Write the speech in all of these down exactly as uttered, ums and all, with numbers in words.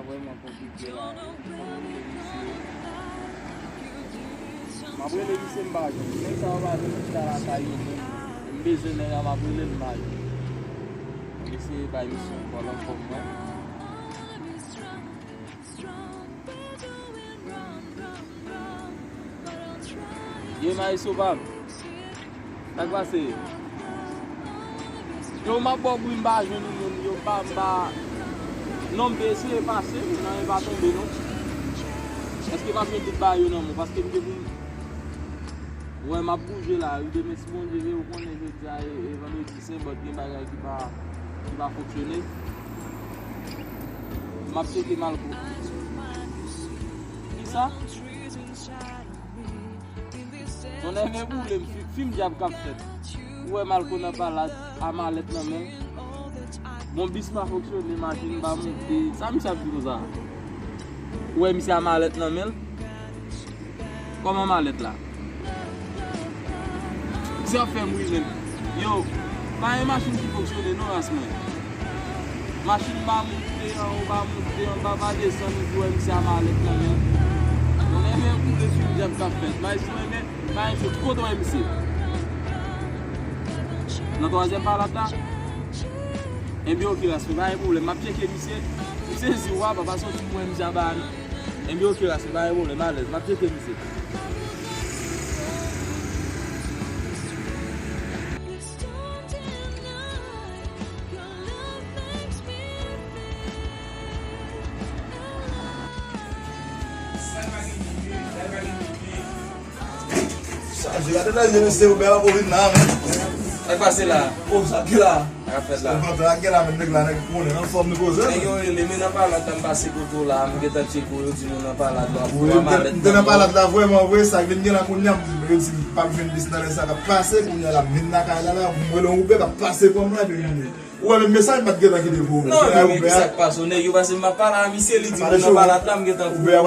Vrèman konplike la. M ap rele misye, m pa jwenn. Nèg sa yo pa jwenn, chita lakay yo menm. M bezwen nèg la, m ap rele l, m pa jwenn. M eseye bay misye yon kòl anfòm mwen. Ye maestro pa m. Sa k pase? Yo, m ap ba w bri, m pa jwenn ou menm. Yo, m pa, m pa. Non, m te eseye pase, men nan, e pa tonbe, non. Èske m ap jwenn tout bagay yo nan men w? Paske m te pou m. Wè, m ap bouje la wi. Demen, si Bondye vle, ou konnen jodi a e, e vandredi sen, but gen bagay ki pa, ki pa fonksyone. M ap tcheke Malco. Kisa? Tonnè men boule m, fi- fim dyab k ap fèt. Ou wè Malco nan palad, a malèt nan men l. Bon, bis pa fonksyone, machin pa monte. Sa misye ap di konsa? Ou wè misye a malèt nan men l? Kòman malèt la? Misye ap fè m ri menm. Yo, pa gen machin ki fonksyone non, ras mwen. Machin pa monte, anwo pa monte, anba pa desann, ou di wè misye a malèt nan men l. Tonnè men boule, fim dyab k ap fèt. Maestro, men, pa gen sou kote w wè misye. Nan twazyèm palad la? Ebyen, oke, ras mwen, pa gen pwoblèm. M ap tcheke misye. M sezi w a, papa, soti pou wè misye anba a, non. Ebyen, oke, ras mwen, pa gen pwoblèm, alèz. M ap tcheke misye. Sa, je gade la, je mesye, ou bèl ap vin la, men. Sa k pase la? Oh, sa ki la? Sa k fèt la? Sa k la, men nèg la, nèg konnen, anfòm nou koze. Nèg yo rele, men nan palad la, m pase kote w la, m gentan tcheke w, yo di nou nan palad la. Wi, m te nan palad la, vrèman, vre, sa k vin gen la kounye a, yo di m p ap jwenn bis nan lè sa k ap pase, kounye a la, m vin lakay la, la, m wè yon Uber k ap pase pran m la, epi m Ou wè menm mesaj m pa t gentan kite pou ou. Non, men ki sa k pase w, nèg yo pase m ap pale a misye, li di m nan palad la, m gentan kouri la, w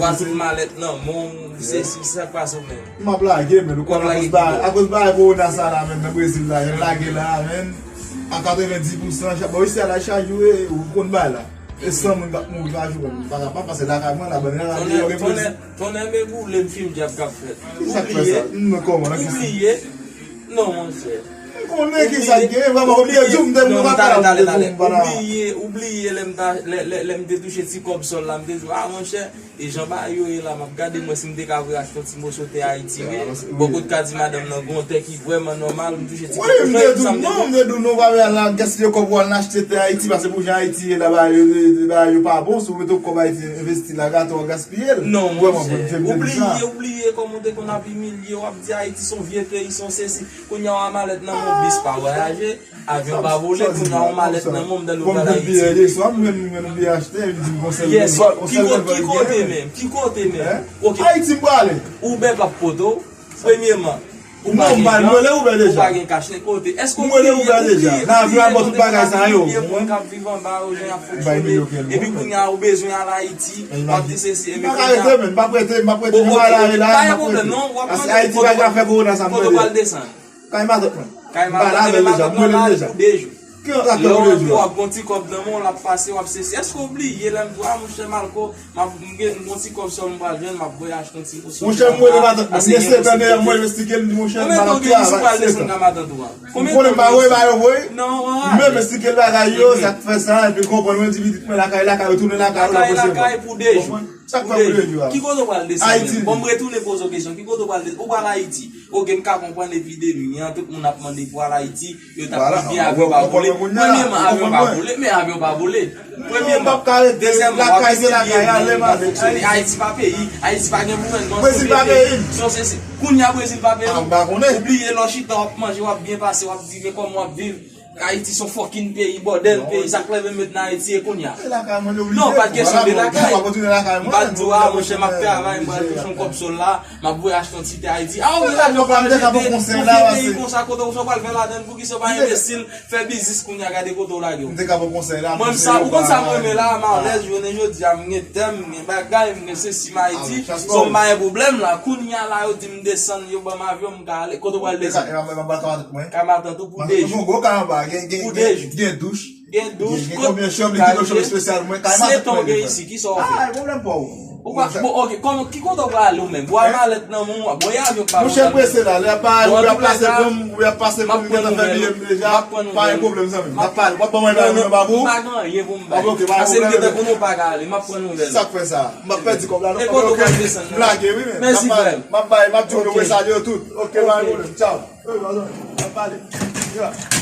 ap vin malèt nan men w, se si sa k pase w menm. M ap lage, men ou konn akoz bagay, akoz bagay kowona sa la, men nan Brezil la, y ap lage la, men a katrevenndis pousan, bon, isi a la chak jou, ou konn bagay la. E san moun k ap mouri pa jou, m pa kapab, paske lakay mwen, la bann la, yo gen plis. Tonnè, tonnè, men boule m, fim dyab k ap fèt. Ki sa k fè sa? M nan kòman, nan ki sa? Oubliye. Non, monchè. M konnen ki sa k gen, vrèman, oubliye, di w m te moun pa pale, tale, tale. Oubliye, oubliye lè m ta, lè, lè, lè m te touche ti kòb sòl la, m te di w, a, monchè, e jan bagay yo ye la, m ap gade mwen si m te ka voye achte yon ti moso tè Ayiti, wi. Bon, kote ka di madanm nan gon tè ki vrèman nòmal, m touche ti kòb. Wi, m te di w, non, m te di w, non, pa al gaspiye kòb ou al achte tè Ayiti, paske pou jan Ayiti ye la, bagay yo, bagay yo pa bon, si w mete yon kòb Ayiti envesti la, gato w ap gaspiye l. Non, monchè, oubliye, oubliye kòman w te konn ap imilye, w ap di Ayiti se yon vye peyi, se yon sesi. Kounye a w a malèt nan men w, bis pa vwayaje, avyon pa vole, kounye a w a malèt nan men w, m tande w pral Ayiti. Yes, ki kote menm? Ki kote menm? Ok. Ayiti m prale. Uber p ap pote w. Premyeman, ou pa gen kach, ou pa gen kach nan kote. Èske w bliye, ou bliye, ou bliye, ou bliye moun k ap viv anba yo, jan y ap fonksyone? Epi kounye a, ou bezwen al Ayiti, w ap di sesi, epi kounye a. M pa ka rete, men, m p ap rete, m p ap rete, m pa la, la, m p ap rete. Pa gen pwoblèm, non, w ap mande kote w pral desann. Kay matant mwen. Kay matant mwen, matant mwen, matant mwen, pou de jou. Lè w antre, w ap gon ti kòb nan men w, l ap pase, w ap sesi. Èske w bliye lè m di w, a, monchè Malco, m ap, m gen, m gon ti kòb sòl m pral jwenn, m ap voye achte yon ti moso. Monchè, m rele matant mwen, m gen sèt an dèyè m, mwen, m esplike l, m di, monchè, m pa nan travay, sèt an. Konbyen tan w gen jis pou w al desann kay matant ou a? Konbyen tan w gen jis pou w al desann kay matant ou a? M menm esplike l bagay yo, sa k fè sa, epi l konprann, mwen di pitit mwen lakay, lakay, ou tounen lakay, ou lakay pou de jou. Sa k fè pou de jou a? Ki kote w pral desann menm? Bon, m retounen poze w kesyon. Ki kote w pral desann? Ou pral Ayiti. Ok, m ka konprann epidemi an, tout moun ap mande pou al Ayiti, yo t ap di avyon pa vole. Premyeman, avyon pa vole, men avyon pa vole. Premyeman. Dezyèmman, w ap eseye di moun pa fonksyone. Ayiti pa peyi, Ayiti pa gen gouvènman, se peyi. Se yon sesi. Kounye a Brezil pa peyi. Ou bliye lè w chita, w ap manje, w ap byen pase, w ap di men kòman w ap viv. Ayiti se yon fucking peyi, bòdèl peyi, sa k leve m met nan Ayiti e kounye a? Non, pa t kesyon de lakay. M pa t di w, a, monchè, m ap travay, m pral touche yon kòb sòl la, m ap voye achte yon ti tè Ayiti. A, ou gen lajan pou al achte tè pou vye peyi konsa, kote w sa w pral fè ladann, poukisa w pa envesti l, fè biznis kounye a, gade kote w lage w. Mwen, m sa, ou konn sa m renmen la, m alèz, jounen jodi a, m gen tè m, m gen bagay, m gen sesi, m Ayiti, so m pa gen pwoblèm la, kounye Kounye a la, yo di m desann, yo ban m avyon, m ka ale. Kote w pral desann? Mwen pa ka matant mwen. Ka matant ou pou de jou. Mwen gwo ka anba, gen Pou de jou. Gen douch. Gen douch. Gen konbyen chanm, gen yon chanm espesyal mwen. Ka matant mwen. Sent Onge isi, kisa w fè? Ah, e pwoblèm pa ou. Ou pa, bon, ok, konnen ki kote w prale ou menm? Bwa malèt nan men w, bon, y a avyon k pa. Monchè, m prese la, lè pa ou, y ap pase pou m, y ap pase pou m, gentan fè biye m deja. Pa gen pwoblèm, zanmi m. M ap pale, w ap ban mwen la, mwen pa pou. M pa gen anyen pou m bay. Ok, pa gen pwoblèm. Paske m gentan konnen w pa ka ale, m ap pran nouvèl. Sa k fè sa? M ap pèdi kòb la. E kote w pral desann? M lage, wi, men. Mèsi, frè m. M ap bay, m ap di w, nou salye yo tout. Ok, pa gen pwoblèm. Tchaw. M ap pale.